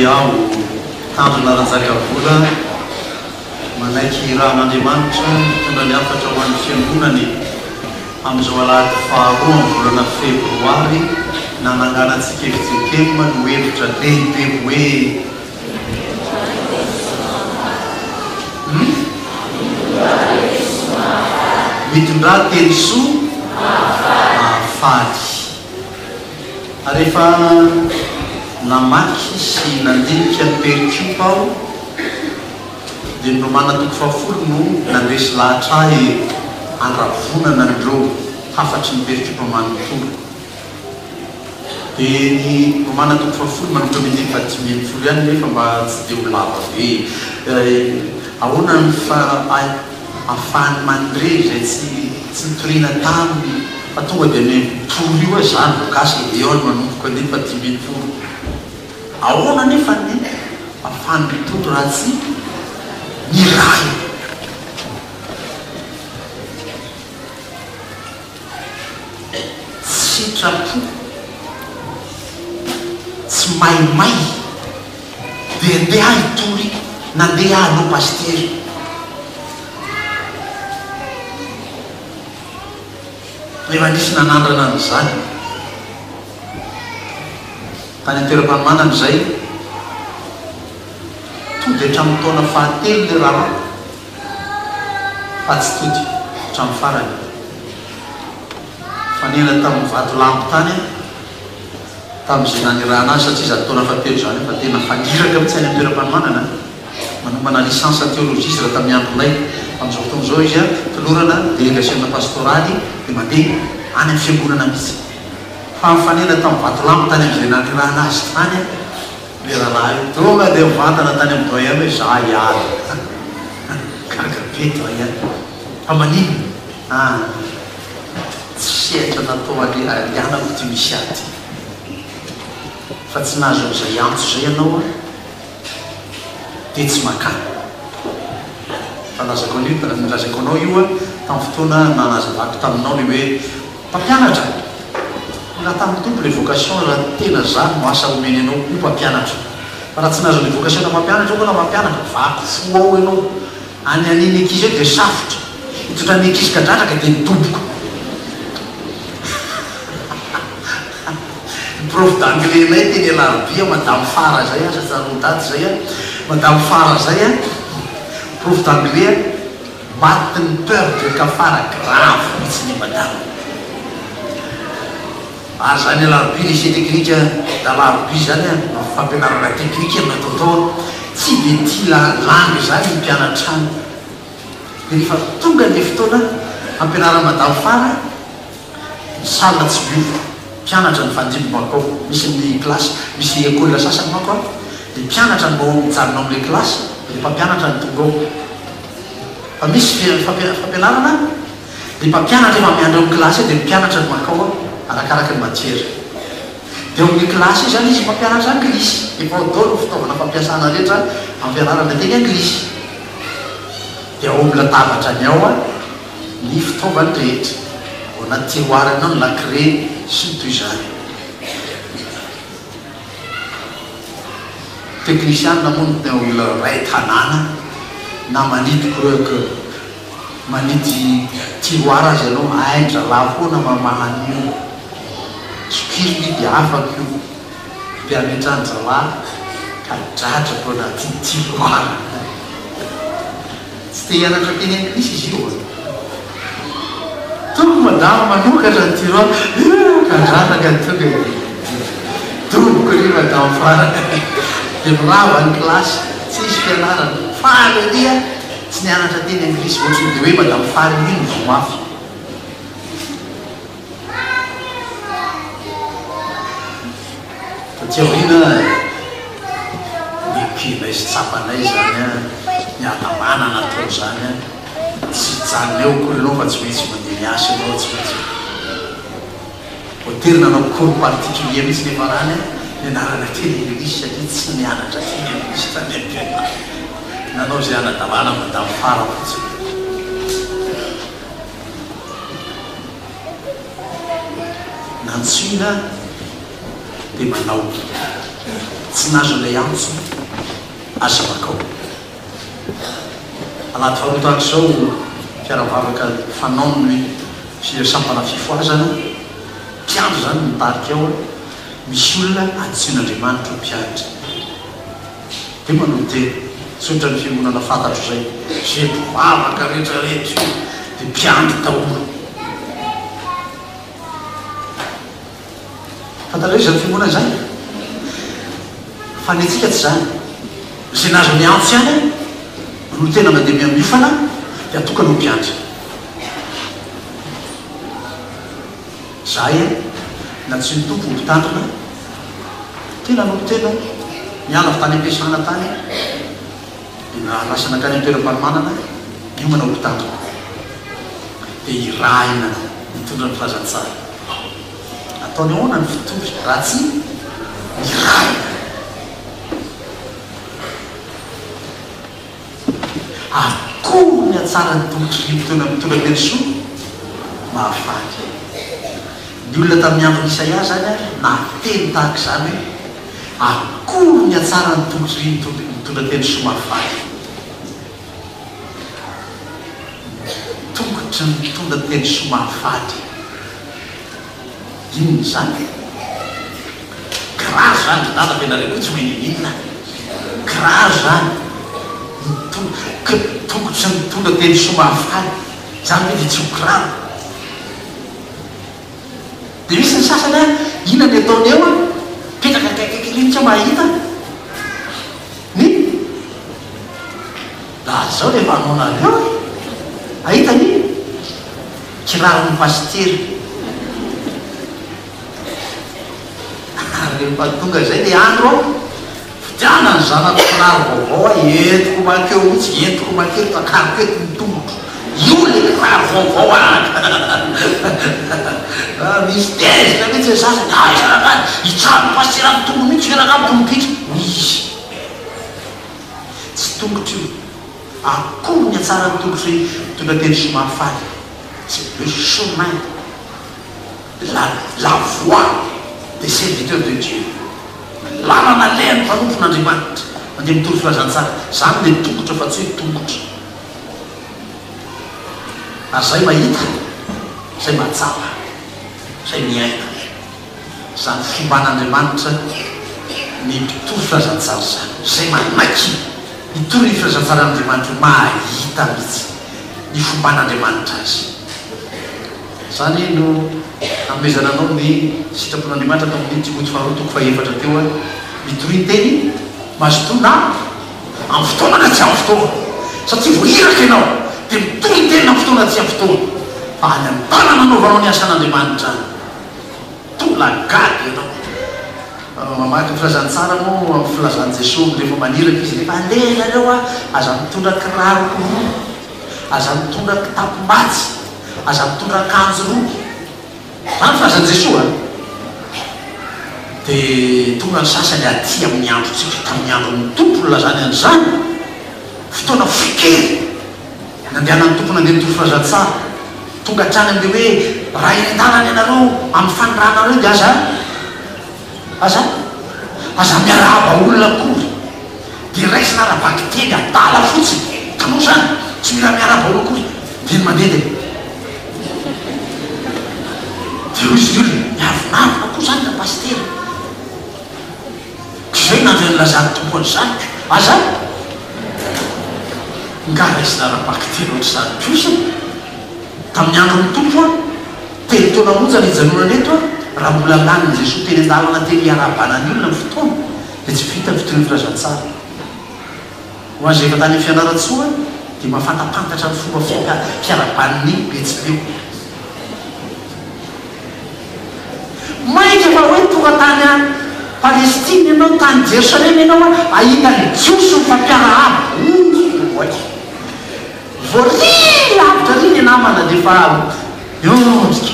aho, Tanjona Ranjakavola, manaiky hirahan'Andriamanitra hitondra ny hafatra ho an'ny Fiangonany amin'izao alahady faharoa amin'ny volana febroary nananganantsika fjkm no hevitra lehibe hoe Hum? Mitondrà teny soa mahafaly. Ary rehefa namaky sy nandinika ny perikopa aho, dia ny Romana toko fahafolo no nandresy lahatra ahy handravonana an'ireo hafatry ny perikopa manontolo. Dia ny Romana toko fahafolo manomboka amin'ny andininy fahadimy ambin'ny folo ihany nefa mba tsy dia ho lava be. Ahoana ny ahafahany mandre izay tsy tsy nitoriana taminy fa tonga dia ny mitory io hoe za no gasy dia eo no manomboka andininy fahadimy ambin'ny folo. Ahoana anefa ny ahafahany mitory raha tsy nirahina? Sitrapo, tsy maimay dia ndeha hitory na ndeha hanao pasitera. Efa nisy nanandrana an'izany tany an-toeram-panomanana izay, tody hatramin'ny taona fahatelo ilay raharaha. Fa tsy tody hatramin'ny farany. Nifanena tamin'ny vatolampy tany aho tamin'izay nanirahana azy satria izany taona fahatelo izany efa tena fangiraka mihitsy any an-toeram-panomanana. Manomana licence en théologie izy raha tamin'ny andronay. Amin'izao fotoana izao izy tolorana delegasiona pastoraly dia mandeha any amin'ny fiangonana mihitsy. Fa nifanena tamin'ny vatolampy tany amin'izay nanirahana azy tany aho. Le rahalahy io tonga dia mivantana tany amin'ny doyen hoe za hiala. Gaga be doyen. Fa maninona? Ah, tsy sehatra natao halianako ity misy ahy ity. Fa tsy nahazo an'izay antso izay ianao an, dia tsy makà. Fa lazako an'io, nilazako anao io an, tamin'ny fotoana nanazavako taminao le hoe Mpampianatra! Mbola tamin'ny Tompo le vocation raha tena za no asa omeny anao ho mpampianatra. Fa raha tsy nahazo le vocation na mpampianatra ianao na mampianatra, vaky fo ao ianao. Any an'iny ankizy eo dia safotra. Hitondra ny ankizy kadradraka dia midoboka. Ny prof d'anglais nay teny Alarobia, madame Fara zay asa tsaroany daty zay an, madame Fara zay an, prof d'anglais an. Matin'ny peur de kafara grave mihitsy ny madama. Ary zany alarobia lycée technique d'Alarobia zany an, fampianarana teknika no atao tao an, tsy de tia la langue zany ny mpianatra any. De rehefa tonga le fotoana hampianaran'i madame Fara, ny salle tsy miova, mpianatra nifandimby mankao, misy ny classe, misy école sasany manko an, le mpianatra no mijanona ao amle classe, de le mpampianatra no tonga ao. Fa misy fampianarana ny mpampianatra efa miandry ao amin'ny kilasy eo dia ny mpianatra no mankao ao arakaraka ny matière. Dia ao amin'ny kilasy io izany izy mampianatra anglisy. Efa ao daholo ny fitaovana fampiasana rehetra ampianarana teny anglisy. Dia ao amin'ny latabatrany ao ny fitaovany rehetra. Ao anaty tiroir-ny ao ny lakile sy ny toy izany. Teknisianina moa no tena olona iray tanàna na manidy creux manidy tiroir aza ianao hain-drahalahy foana mamaha an'io, sokirina io dia afaka io dia ametrahan-drahalahy ka dradrako anaty tiroir. Tsy te hianatra teny anglisy izy io an! Tonga madama manokatra ny tiroir, eh! Kadradraka ny tonga e! Doboka ery madame farany dia mirava ny kilasy, tsy nisy fianarana. Faly ery aho tsy nianatra teny anglisy, ohatry ny dia hoe madame faly iny no voa mafy. Taty aoriana, nekenay sy tsapanay izany ny hadalana natao izany, tsy hijanona eo akory ianao fa tsy maintsy mandeha miasa ianao, tsy maintsy voatery nanao cours particulier mihitsy nefa rany nianarana teny anglisy satria tsy nianatra teny anglisy tany am-pianarana, nanao izay hanadalana madame Fara fotsiny. Nantsoina dia manao. Tsy nahazo ilay antso aza makao. Alahady faharoa tahaka izao mpiara-mivavaka fanaon'ny sampana fifohazana, mpiandry izany no mitarika ao, misy olona antsoin'Andriamanitra ho mpiandry. Dia manao tena. Tsotra ny fiangonana fantatro izay. Izay mpivavaka rehetra rehetra io dia mpiandry daholo. Fantatrareo izany fiangonana izany? Fa ny antsika tsy izany. Izay nahazo ny antso ihany no tena mandeha miha-miofana dia atokana ho mpiandry. Izahay nantsoin'ny Tompo ho mpitandrina, tena no tena niala avy tany am-piasana tany dia lasa nankany an-toeram-panomanana niomana ho mpitandrina. Dia irahina hitondra ny filazantsara. Ataony ahoana ny fitory raha tsy irahina? Akory ny hatsaran'ny tongotry ny mpitondra mitondra teny soa mahafaly. Ny olona tamin'ny andron'i Isaia izany ary nahateny tahaka izany hoe, Akory ny hatsaran'ny tongotry ny mitondra teny soa mahafaly. Tongotry ny mitondra teny soa mahafaly. Inona izany? Kiraro izany ry dada fa ianareo koa tsy mahay n'inon'inona. Kiraro izany. Tongotry ny mitondra teny soa mahafaly. Izany ve dia tsy ho kiraro? Dia misy ny sasany an, inona ny ataony eo an? Mipetraka akaikikaiky ery mihitsy mahita ny Lazao rehefa hanaonareo e! Ahita ny kiraron'ny pasitera. Ary rehefa tonga izay le andro an, vidiana ny zanako kiraro vaovao aho, entiko mankeo mihitsy, entiko mankeo, takariko eto ny tongotro. Io le kiraro vaovao anaka. Misy tezitra mihitsy ny sasany, aiza rangahy, hitsahan'ny pasitera ny tongony mihitsy ve rangahy ny polipitra? Hoy izy. Tsy tongotra io. Akory ny hatsaran'ny tongotry mitondra teny soa mahafaly. C'est le chemin, la la voie des serviteurs de Dieu. Ny lalana alehan'ny mpanompon'Andriamanitra mandeha mitory filazantsara. Izany ilay tongotra fa tsy hoe tongotra. Ary izay mahita, izay mahatsapa, izay miaina. Izany fomban'Andriamanitra ny mpitory filazantsara izany. Izay manaiky hitory ny filazantsaran'Andriamanitra io mahita mihitsy ny fomban'Andriamanitra azy. Izany no hanomezana anao ny sitrapon'Andriamanitra tao amin'ny Timoty faharoa toko fahefatra teo hoe mitoria teny mazotoa na amin'ny fotoana na tsy amin'ny fotoana. Satria voahiraka ianao dia mitory teny na amin'ny fotoana na tsy amin'ny fotoana. Fa any an-tanana anaovanao ny asan'Andriamanitra any. Tolagaga ianao. Mamaky ny filazantsara moa amin'ny filazan'i Jesoa rehefa maniraka izy rehefa andeha ianareo a, aza mitondra kiraro roa, aza mitondra kitapom-batsy, aza mitondra akanjo roa. Izany filazan'i Jesoa a. Dia tonga ny sasany aty amin'ny androntsika, tamin'ny andron'ny Tompo nilazany an'izany, fotoana fohy kely. Nandehanan'ny Tompo nandeha nitory filazantsara. Tonga hatrany amin'ilay hoe raha eny an-dalana ianareo amin'ny fanirahanareo dia aza aza aza miarahaba olona akory. Dia raisina ara-bakiteny adala fotsiny. Hitanao izany? Tsy mila miarahaba olona akory. Dia ny mandeha dia dia hoy izy ny olona, miavonavona koa izany ra-pasitera. Izay nandre ny lazan'ny Tompo an'izany ko aza nga raisina ara-bakiteny ohatr'izany kosa e! Tamin'ny andron'ny Tompo an, telo taona monja nijanonany eto an, raha mbola lanin'i Jesoa teny an-dalana teny hiarahabana ny olona ny fotoana dia tsy vita ny fitoriana ny filazantsara. Ho an'izay efa tany Fianarantsoa dia mahafantapantatra ny fomba fiarahaban'ny Betsileo. Mainka fa hoe tonga tany Palestine ianao, tany Jerosalema ianao hahita ny Jiosy mifampiarahaba. Oay! Vao ry lavitra ry ny namana dia efa miondrika.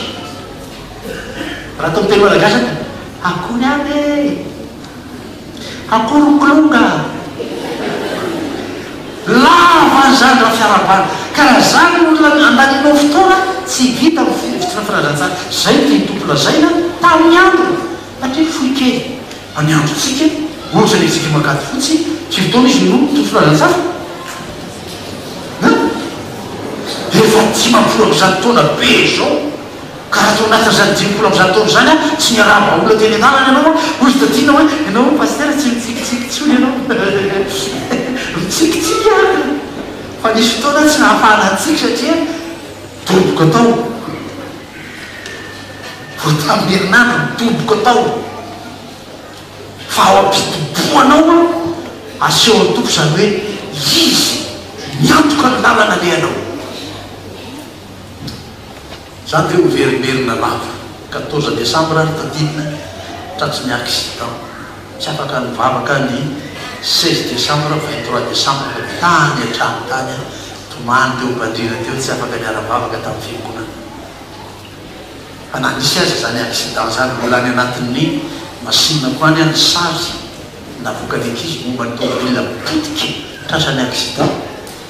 Raha atao amin'ny teny malagasy dia akory aby e! Akory kilonga! Lava izany raha fiarahabana. Ka raha izany no olona andanianao fotoana, tsy vita ny fitondrana filazantsara. Izay no tian'ny Tompo lazaina tamin'ny androny, satria fohy kely. Fa ny androntsika? Ohatra ny FJKM Ankadifotsy, firy taona izy no nitory filazantsara? An? Efa 150 taona be izao. Ka raha tao anatin'izany 150 taona izany an, tsy niarahaba olona teny an-dalana ianao an, hoy izy taty hoe, ianao Pasitera tsy mitsikitsiky intsony ianao. Mitsikitsiky aho. Fa nisy fotoana tsy nahafahana nitsiky satria doboka tao. Vao tamin'ny herinandro nidoboka tao. Fa ao am-pitobohana ao an, asehon'ny Tompo izany hoe Izy miantoka ny lalana alehanao. Izany ve ho verimberina lava? Quatorze décembre ary tadidina tratry ny accident. Tsy afaka nivavaka ny 16 décembre, 23 décembre fa tany an-trano tany aho, tomany teo am-pandriana teo, tsy afaka niara-nivavaka tamin'ny fiangonana. Fa na nisy aza izany accident izany, mbola any anatin'ny machine-ko any ny sary navoakan'ny ankizy momba ny tomobile potika tratran'ny accident.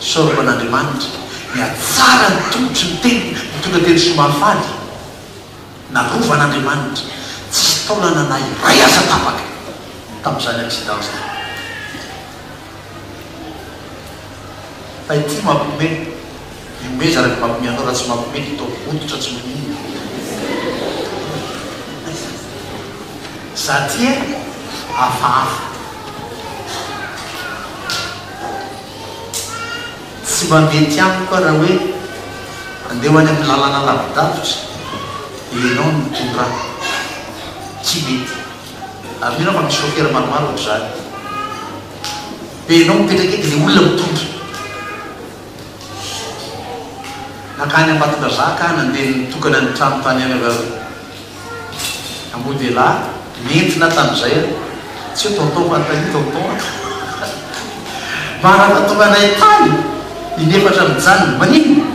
Isaorako an'Andriamanitra, nihatsara ny tongotry ny teny, nitondra teny soa mahafaly, narovan'Andriamanitra, tsisy taolana na iray aza tapaka tamin'izany accident izany. Fa ity mampime, mihomeza araka ny mampime anao, raha tsy mampime dia ataovy hoditra tsy maninona. Za ty hafahafa. Tsy mba mety amiko raha hoe andeha ho any amin'ny lalana lavidavitra dia ianao no mitondra ahy. Tsy mety. Ary mino aho fa misy chauffeur maromaro ohatr'izany. Dia ianao mipetraka eto dia ilay olona mitondra. Nankany Ambatondrazaka aho nandeha nitokana ny trano tany Ambodialahy, nentina tamin'izay aho. Tsy hoe tonton fa tany tonton a! Mba raha tonga anay tany, inefatra mijanona, maninona?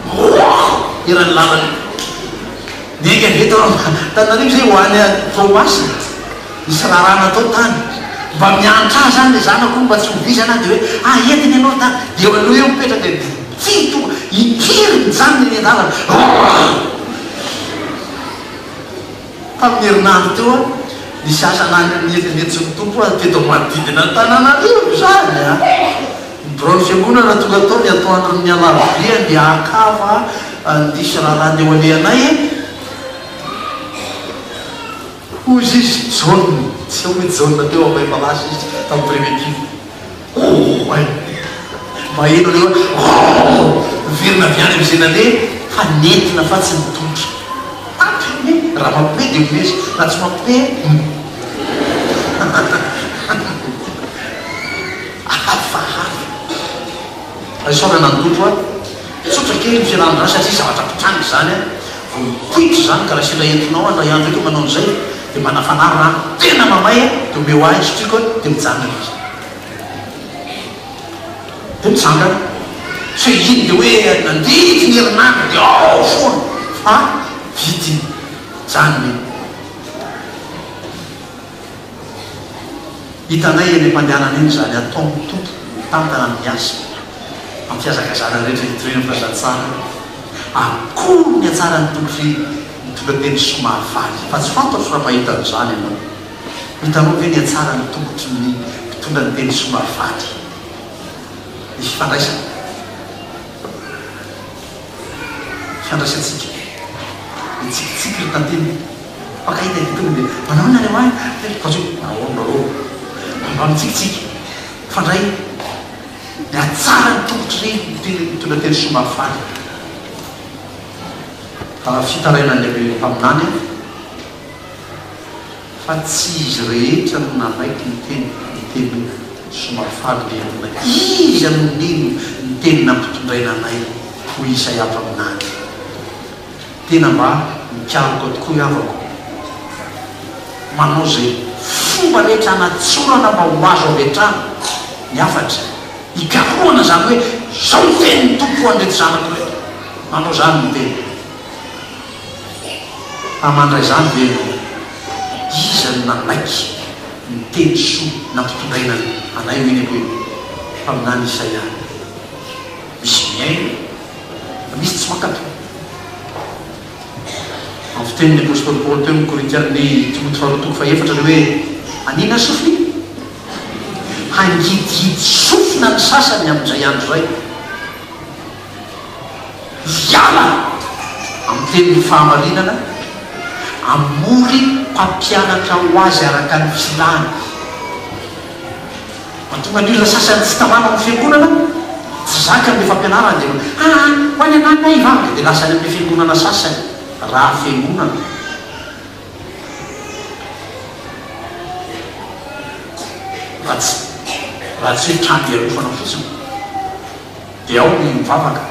Roa eran'ny lalana. Niainga avy eto Antananarivo izay ho any Toamasina, nisy raharaha natao tany. Mba miantra ahy izany ilay zanako mba tsy ho vizana aho dia hoe, ah entiny ianao dada. Dia eo aloha eo mipetraka dia tsy tonga, impiry mijanona eny an-dalana. Roa! Tamin'ny herinandro teo aho, nisy asa nentsin'ny Tompo ahy teto manodidina an'Antananarivo izany an! Ny biraon'ny fiangonana tonga tao ny atoandron'ny alarobia andeha haka fa nisy raharaha andeha ho alehanay e! Hoy izy, Jaona, tsy ao hoe Jaona teo fa efa lasa izy tamin'ny préventive. Oay! Maheno ilay hoe ooh! Miverina avy any amin'izay naleha fa nentina fa tsy nitondra. Mampime! Raha mampime dia omeza, raha tsy mampime hum! Hafahafa. Fa isaorana ny Tompo a! Tsotra kely ny fialana amin'izany satria zavatra mpitranga izany a! Vao mipoitra izany ka raha sendra entinao aho indray andro eto manao an'izay dia manafana rano tena mamay a! Dia omeo ahy sotroiko a! Dia mijanona ilay izy. Dia mitsangana. Tsy hoe iny dia hoe nandidy ny herinandro dia ao foana fa vita iny. Mijanona iny. Hitanay eny am-pandehanana eny izany ataon'ny Tompo mitantana ny asa amin'ny fihazakazahana rehetra hitoriana ny filazantsara. Akory ny hatsaran'ny Tompo f'Izy mitondra teny soa mahafaly. Fa tsy fantatro raha mahita an'izany ianao. Hitanao ve ny hatsaran'ny tongotry ny mpitondra ny teny soa mahafaly? Ny fifandraisana. Fiandraisantsika. Mitsikitsiky ry tantine. Mpankahita ity tonga dia manao inona nareo any? Fa tsy hoe ahoana nareo. Mba mitsikitsiky. Mifandray. Ny hatsaran'ny tongotry ny mpitondra teny soa mahafaly. Fa fitarainan'ny mpaminany Fa tsy izy rehetra no nanaiky ny teny, ny teny somary faly nentinay. Iza no nino ny teny nampitondraina anay? hoy Isaia mpaminany. Tena mba mikaroka tokoa i havako. Manao izay fomba rehetra hanatsorana mba ho azo avy hatrany ny hafatra. Hikarohana izany hoe, izao ny tenin'ny Tompo ho an'ireto zanako ireto. Manao izany ny tena. Fa mandray izany ve ianao? Iza no nanaiky ny teny soa nampitondraina anay hoy ny hoe mpaminany Isaia? Misy mihaino fa misy tsy mankatò. Amin'ny fitenin'ny apostoly Paoly teo amin'ny Korintiana, ny Timoty faharoa toko fahefatra ilay hoe anina ny sofiny? Hangidihidy sofina ny sasany amin'izay andro izay. Hiala amin'ny tenin'ny fahamarinana, hamory mpampianatra ho azy araka ny filany. Mahatonga ny olona sasany tsy tamana ao amin'ny fiangonana, tsy zakany ilay fampianarana dia hoe, aa, ho any ananona hivavaka, dia lasa any amin'ilay fiangonana sasany, raha fiangonana. Raha tsy, raha tsy hoe trano ialofana fotsiny, dia ao ny mivavaka.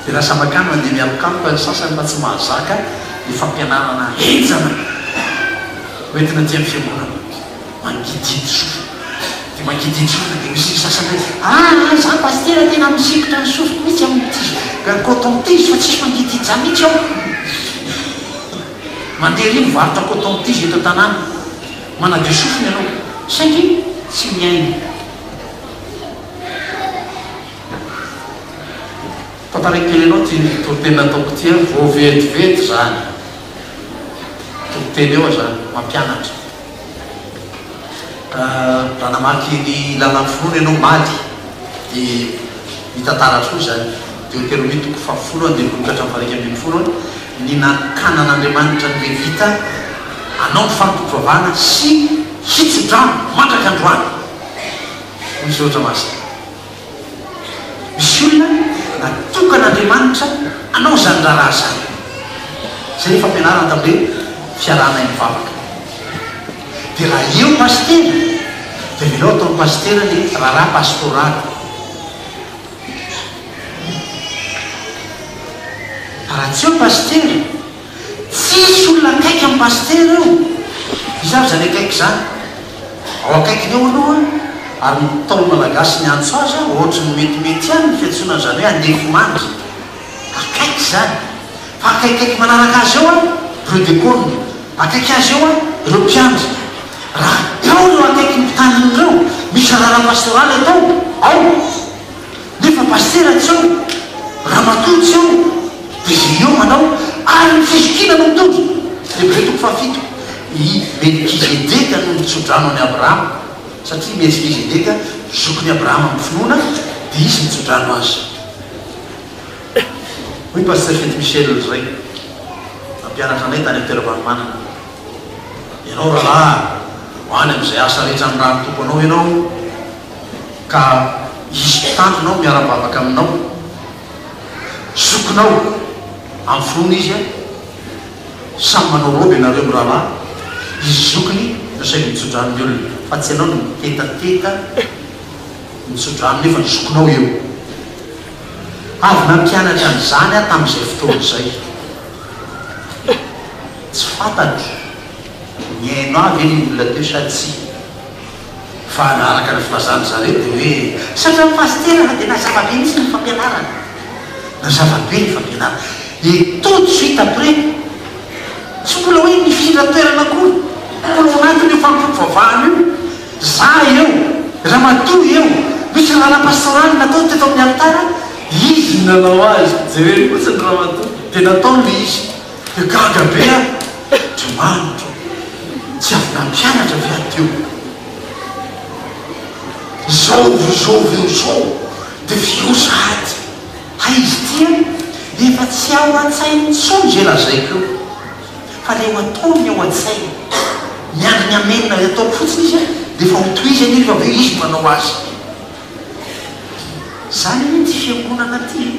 Dia lasa mankany mandeha mialokaloka ny sasany fa tsy mahazaka ny fampianarana henjana hoentina aty amin'ny fiangonana. Mangidihidy sofina. Dia mangidihidy sofina dia misy ny sasany hoe, aa za pasitera tena misikotra ny sofiko mihitsy amin'ity coton tige fa tsisy mangidihidy za mihitsy ao. Mandeha ery mivarotra coton tige eto an-tanàna. Manadio sofina ianao saingy tsy mihaino. Tantaraiko kely anao ity toriteny nataoko ity an, vao vetivety izany toriteny eo aza mampianatra. Raha namaky ny lalan'ny finoana ianao omaly dia mitantara tokoa izany, Deoteronomia toko fahafolo andininy voalohany ka hatramin'ny faha 11 ny nanokanan'Andriamanitra ny Levita hanao ny fanompoam-pivavahana sy hitso-drano mandraka androany, hoy ny Soratra Masina. Misy olona natokan'Andriamanitra hanao izany raharaha izany. Izay ny fampianarana tamin'ilay fiarahanay mivavaka. Dia raha eo pasitera, dia avelao ataon'ny pasitera ny raharaha pastoraly. Fa raha tsy eo pasitera, Tsisy olona akaiky amin'i Pasitera eo. Iza avy izany akaiky izany? Ao akaikiny ao aloha ary ny Ntaolo Malagasy niantso azy ohatry ny metimety ihany ny fiantsoana an'izany hoe andefimandry. Akaiky izany. Fa akaikikaiky manaraka azy eo an, ireo dekôna. Akaiky azy eo an, ireo mpiandry. Raha eo ireo akaiky ny mpitandrina ireo, misy raharaha pastoraly atao ao. Nefa pasitera tsy eo, ramatoa tsy eo, dia izay eo manao, ary ny fizokiana no mitondra. Hebreo toko fahafito, I Melkizedeka no nitsodrano an'i Abrahama, satria i Melkizedeka zokin'i Abrahama amin'ny finoana, dia izy nitsodrano azy. Hoy Pasitera Fety Michel izay, nampianatra anay tany amin'ny toeram-panomanana, Ianao rahalahy, ho any amin'izay asa rehetra anirahan'ny Tompo anao ianao, Ka hisy mpitandrina ao miara-bavaka aminao, zokinao amin'ny finoana izy an, samy manao robe ianareo mirahalahy, izy zokiny no saigy mitsodrano ny olona, fa tsy ianao no mitetateta mitsodrano nefa ny zokinao eo. Avy nampianatra an'izany aho tamin'izay fotoana izay. Tsy fantatro, nihaino ahy ve ny olona teo sa tsia? Fa araka ny filazan-dry zareo dia hoe satria ny pasitera dia nazava be mihitsy ny fampianarana. Nazava be ny fampianarana. Et tout de suite après, tsy mbola hoe nifindra toerana akory, mbola ao anatin'io fanompoam-pivavahana io, za eo, ramatoa eo, misy raharaha pastoraly natao teto amin'ny alitara, izy no nanao azy, jereny fotsiny ramatoa, dia nataony ilay izy. Dia gaga be aho, Andriamanitra ô, tsy avy nampianatra ve aho teo? Zovy zovy eo izao dia fio sahady. Hay izy ity an, efa tsy ao an-tsainy intsony izay lazaiko eo, fa ilay ho ataony ny ao an-tsainy. Miandry ny amen ataoko fotsiny izy an, dia efa hotohizany iny fa avy eo izy no manao azy. Izany anie ity fiangonana ity e.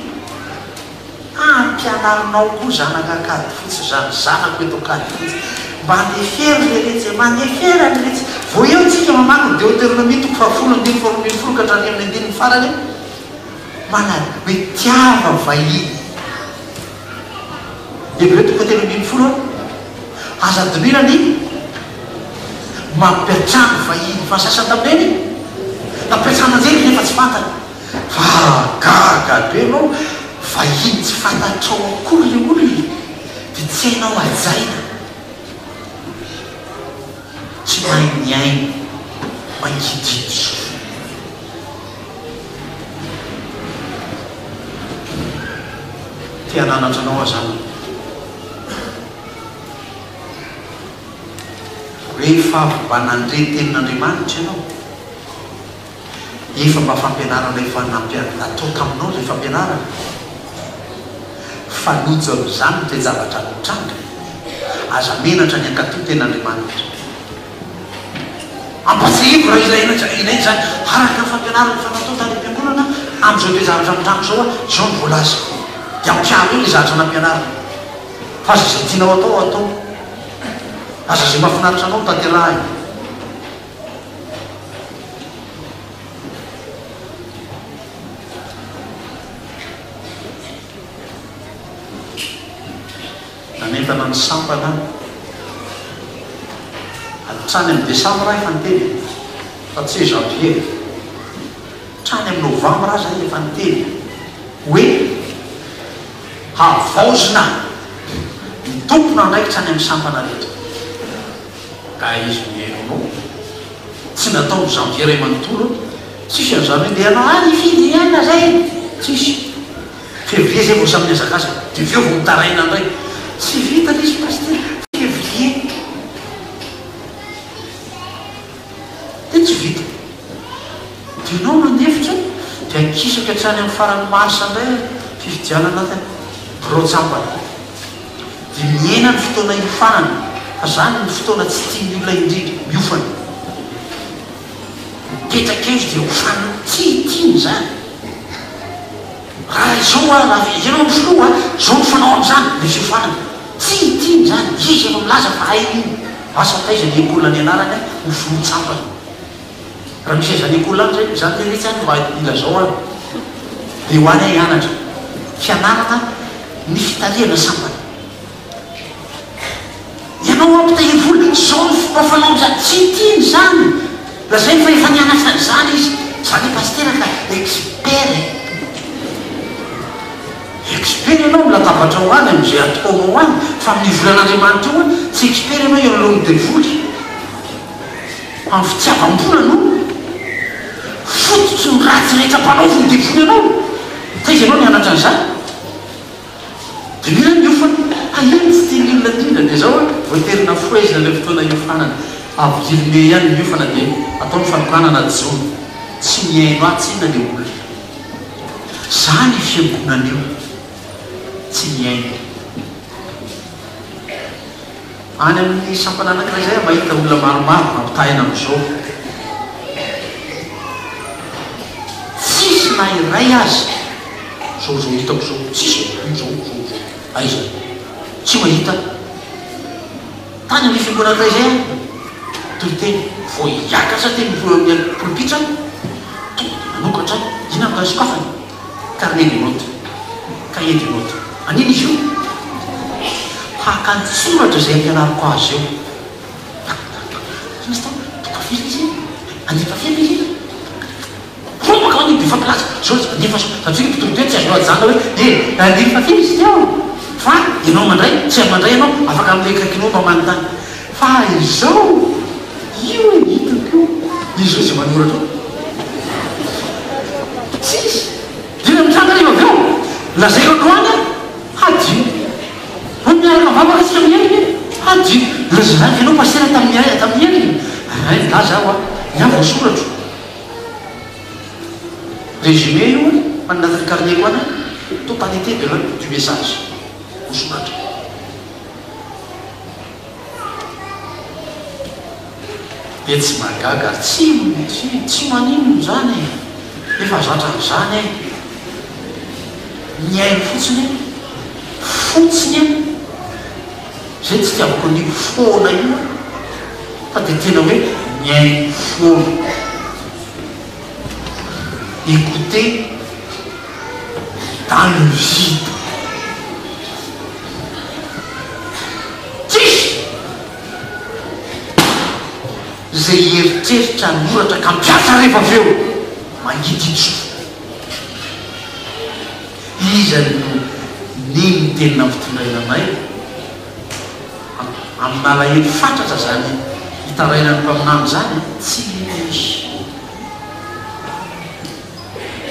Ampianarinao koa zanaka Ankadifotsy zany zanako eto Ankadifotsy mba lefero le retsy e mandefera le retsy vao eo tsika mamaky ny Deoteronomia toko fahafolo andininy faharoa 12 ka hatrany amin'ny andininy farany mana hoe tiava vahiny Hebreo toko fahatelo 12 a aza adinoina ny mampiantrano vahiny fa ny sasany tamin'ireny nampiantrano anjely nefa tsy fantany Fa gaga be enao, vahiny tsy fantatrao akory le olona dia tsy hainao hajaina, tsy mahay mihaino, mangidihidy sofina. Te hananatra anao aho zanako. Hoe. Rehefa avy mba nandre ny tenin'Andriamanitra ianao, efa mba fampianarana efa natao taminao ilay fampianarana, fanojo amin'izany ny toe-javatra mitranga, aza menatra ny hankatò ny tenin'Andriamanitra. Ampahatsiahivo raha ilaina ilaina izany, araka ny fampianarana efa natao tany am-piangonana, amin'izao toe-javatra mitranga izao, izao no voalaza. Dia ampiharo eo ilay zavatra nampianarina. Fa aza izay tianao atao atao. Aza izay mahafinaritra anao no tanterahina. Nanentana ny sampana hatrany amin'ny desambra aho efa niteny e, fa tsy hoe janvier e. Hatrany amin'ny novambra aza aho efa niteny hoe havaozina ny tompon'andraikitra any amin'ny sampana rehetra. Ka izy mihaino anao. Tsy natao ny janvier iray manontolo, tsisy an'izany hoe ndeha hanao ah hifidy ihany zay, tsisy. Février zay vao samy nihazakazaka, dia avy eo vao mitaraina indray, tsy vita lesy pasitera, février dia tsy vita. Dia ianao mandefitra dia akisaka hatrany amin'ny faran'ny mars indray fifidianana birao-tsampana. Dia mihena ny fotoana hiofanana fa zany ny fotoana tsy tian'ny olona indrindra, miofana. Mipetraka eo izy dia ofanina, tsy tiany izany. Raha izao hoa, raha ianao no filoha, izao no fanao amin'izany, ilay fiofanana. Tsy tiany izany, izy efa milaza fa hainy io. Asa taiza ny école nianarany ho filoha-tsampana. Raha misy an'izany école any zay, izany le retsy any mba ilazao any. Dia ho any aho hianatra. Fianarana ny fitarihana sampana. Ianao hoa mpitahiry vola, izao no fomba fanao amin'izany. Tsy tiany izany. Lazainy fa efa nianatra an'izany izy. Za le pasitera ka expert e. Expert ianao amin'ny latabatrao any, amin'izay ataonao any, fa amin'ny volan'Andriamanitra io an, tsy expert ianao eo anoloan'ny devoly. Amin'ny fitiavam-bola no fototry ny ratsy rehetra ampanaovin'ny devoly anao. Taiza ianao nianatra an'izany? Dia mila miofana. Hay io no tsy tian'ny olona indrindra. Dia izao an, voatery nafohezina ilay fotoana hiofanana. Avril mai ihany ny miofana dia atao ny fanokanana jona. Tsy mihaino ahy tsinona ilay olona. Izany io fiangonana io. Tsy mihaino. Any amin'ny sampana anankiray izay aho mahita olona maromaro ampitahaina amin'izao. Tsisy na iray aza izao izao hitako izao, tsisy e, io izao, izao, izao. Aiza? Tsy mahita. Tany amin'ny fiangonana anankiray izay aho, toriteny, vao hiakatra teny amin'ny polipitra, tonga dia nanokatra, inona no sokafany? Carnet de notes, cahier de notes. An'inona izy io? Haka an-tsoratra izay ampianariko azy eo. Inona izy tao? Tonga firy izy? Handefa firy izy? Roboka ao ny dia fampilaza. Zao izy handefa satria ny mpitory teny tsy azonao ajanona hoe eh handefa firy izy teo? Fa ianao mandray, tsy mandray ianao, afaka amin'ilay akaikinao mba manontany. Fa izao, io e hitako io. Izy io izay manoratra ao. Tsisy. Inona no mitranga rehefa avy eo? Lazaiko androany an, hadino. Hoy miaraka mivavaka isika amin'ny heriny e, hadino. Lazaiko ianao pasitera tamin'ny tamin'ny heriny. Hay nilaza aho an, ny ahy voasoratro. Résumé io an, fa ny anatin'ny carnet-ko any an, totalité de la du message voasoratra. Dia tsy mahagaga ary tsy tsy tsy maninona izany e! Efa zatra an'izany e! Mihaino fotsiny e! Fotsiny e! Izay tsy itiavako an'io foana io an! Fa dia tena hoe mihaino foana. Écouter dans le vide. Tsisy izay hieritreritra hanoratra ka hampiasa rehefa avy eo mangidy ny sofina. Iza no nino ny teny nampitondraina anay? Amin'alahelo fatratra izany hitarainan'ny mpaminany izany? Tsy misy.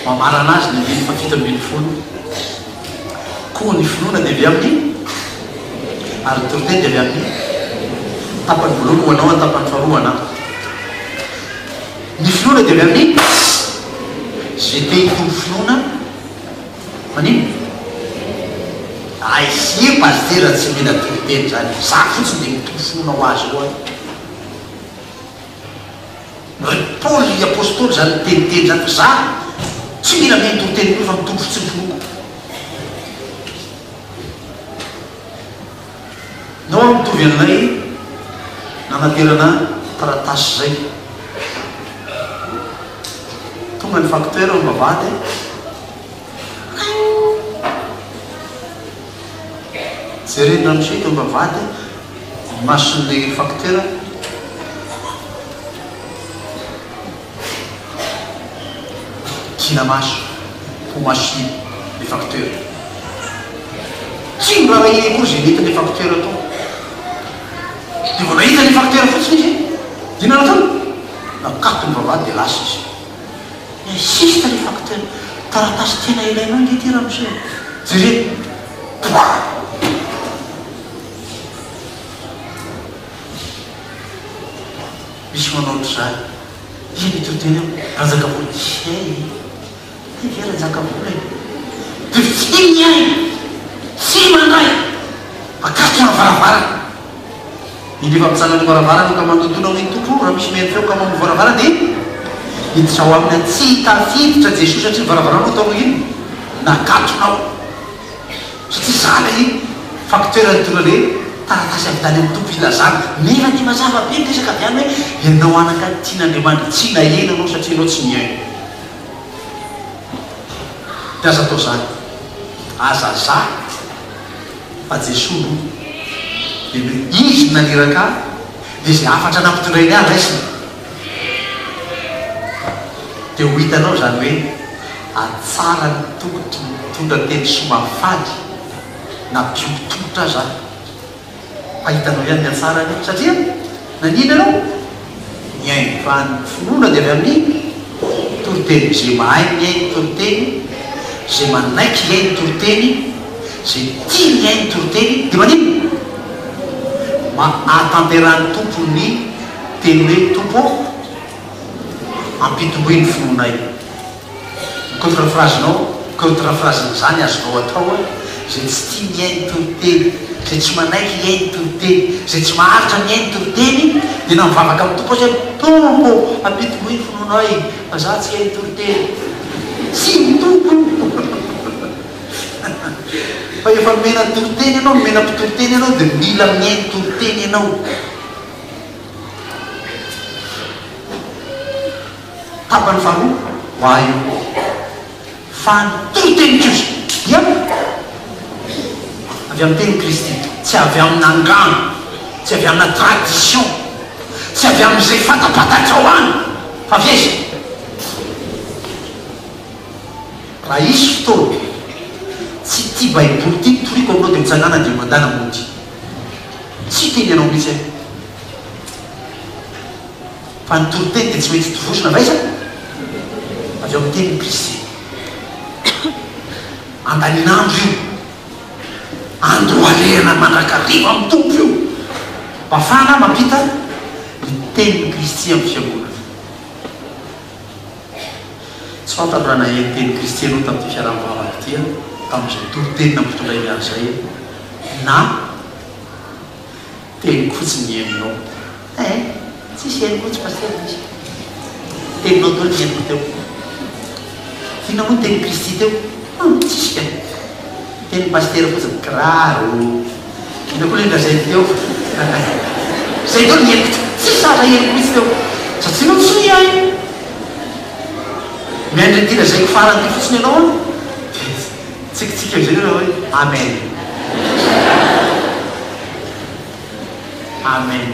Mamarana azy ny andininy fahafito ambin'ny folo. Koa ny finoana dia avy amin'ny, ary ny toriteny dia avy amin'ny. Tapany voalohany ho anao, tapany faharoa ho anà. Ny finoana dia avy amin'ny izay te hitombo finoana maninona? Aisie pasitera tsy mila toriteny zany, za fotsiny dia mitombo finoana ho azy eo aho. Ry Paoly apostoly zany niteniteny zany fa za tsy mila mihaino toriteny koa fa mitombo fotsiny finoako. Nao aho mitovy an'ilay nanaterana taratasy izay. Tonga ny facteur ao am-bavahady. Jeren'ny ramose teo am-bavahady ny mason'ilay facteur. Gina maso, ho maso le facteur. Tsy noraharahiany akory izay nentin'ilay facteur tao. Dia vao nahita ilay facteur fotsiny izy, dia inona nataony? Nakatony ny vavahady dia lasa izy. Ni-insiste ilay facteur, taratasy tena ilainao ange ity ramose e! Jereo, pouah! Misy manao ohatr'izany. Iza no hitoriteny eo? Rajakavola. Tsy hay e. Hay ve Rajakavola e? Dia tsy mihaino, tsy mandray. Akatona ny varavarana. Indro efa mijanona eo am-baravarana ka mandondona hoy ny Tompo, raha misy mihaino feo ka mamoha varavarana dia hiditra ao aminy. Tsy tafiditra Jesoa satria ny varavaranao ataonao inona? Nakatonao. Satria za ilay facteur nitondra le taratasy avy tany amin'ny Tompo hilazana, nefa dia mazava be ny resaka avy any hoe ianao anaka tian'Andriamanitra, tsy naheno ianao satria ianao tsy mihaino. Dia aza atao zany. Aza za fa Jesoa no dia Izy no naniraka ahy, dia izay hafatra nampitondrainy ahy raisina. Dia ho hitanao izany hoe hatsara ny tongotry ny mitondra teny soa mahafaly na mpiompy tongotra aza fa hitanao ihany ny hatsarany satria nanina ianao? Nihaino. Fa ny finoana dia avy amin'ny toriteny. Izay mahay mihaino toriteny, izay manaiky hihaino toriteny, izay tia mihaino toriteny dia maninona? Mahatanterahan'ny Tompo ny teny hoe Tompo ô, ampitomboy ny finoanay. Ny contre phrase-nao, contre phrase-n'izany azonao atao hoe, izay tsy tia mihaino toriteny, izay tsy manaiky hihaino toriteny, izay tsy maharitra mihaino toriteny, dia na mivavaka amin'ny Tompo aza hoe, Tompo ô, ampitomboy ny finoanay, fa za tsy hihaino toriteny. Tsy ny Tompo io. Fa efa nomena toriteny ianao, nomena mpitoriteny ianao, dia mila mihaino toriteny ianao. Tapany faharoa ho ahy io. Fa ny toriteny kosa dia avy amin'ny tenin'i Kristy, tsy avy amina angano, tsy avy amina tradition, tsy avy amin'izay fantapantatrao any, fa avy aiza? Raha hisy fotoana, tsy ity Baiboly ity no toriko aminao dia mitsangàna dia mandàna mody. Tsy hiteny anao mihitsy aho. Fa ny toriteny dia tsy maintsy tovozina avy aiza? Avy ao amin'ny tenin'i Kristy. Andanin'andro io. Andohalehana mandrakariva amin'ny Tompo io. Mba afahana mampita ny tenin'i Kristy amin'ny fiangonana. Tsy fantatro raha naheno teny Kristy ianao tamin'ity fiaraha-mivavaka ity, tamin'izay toriteny nampitondrainy ahy izay, na Teniko fotsiny ny henonao. Eh! Tsisy henoko mihitsy Pasitera misy. Teninao daholo ny henoko teo. Inona moa ny tenin'i Kristy teo? Hum! Tsisy ka. Tenin'i Pasitera fotsiny. Kiraro. Inona koa ilay nolazainy teo? Izay daholo ny henoko teo. Tsisy zavatra henoko mihitsy teo. Satria ianao tsy mihaino. Miandry an'ity lazaiko farany ity fotsiny ianao an. Dia Tsikitsiky amizay nareo hoe amen. Amen.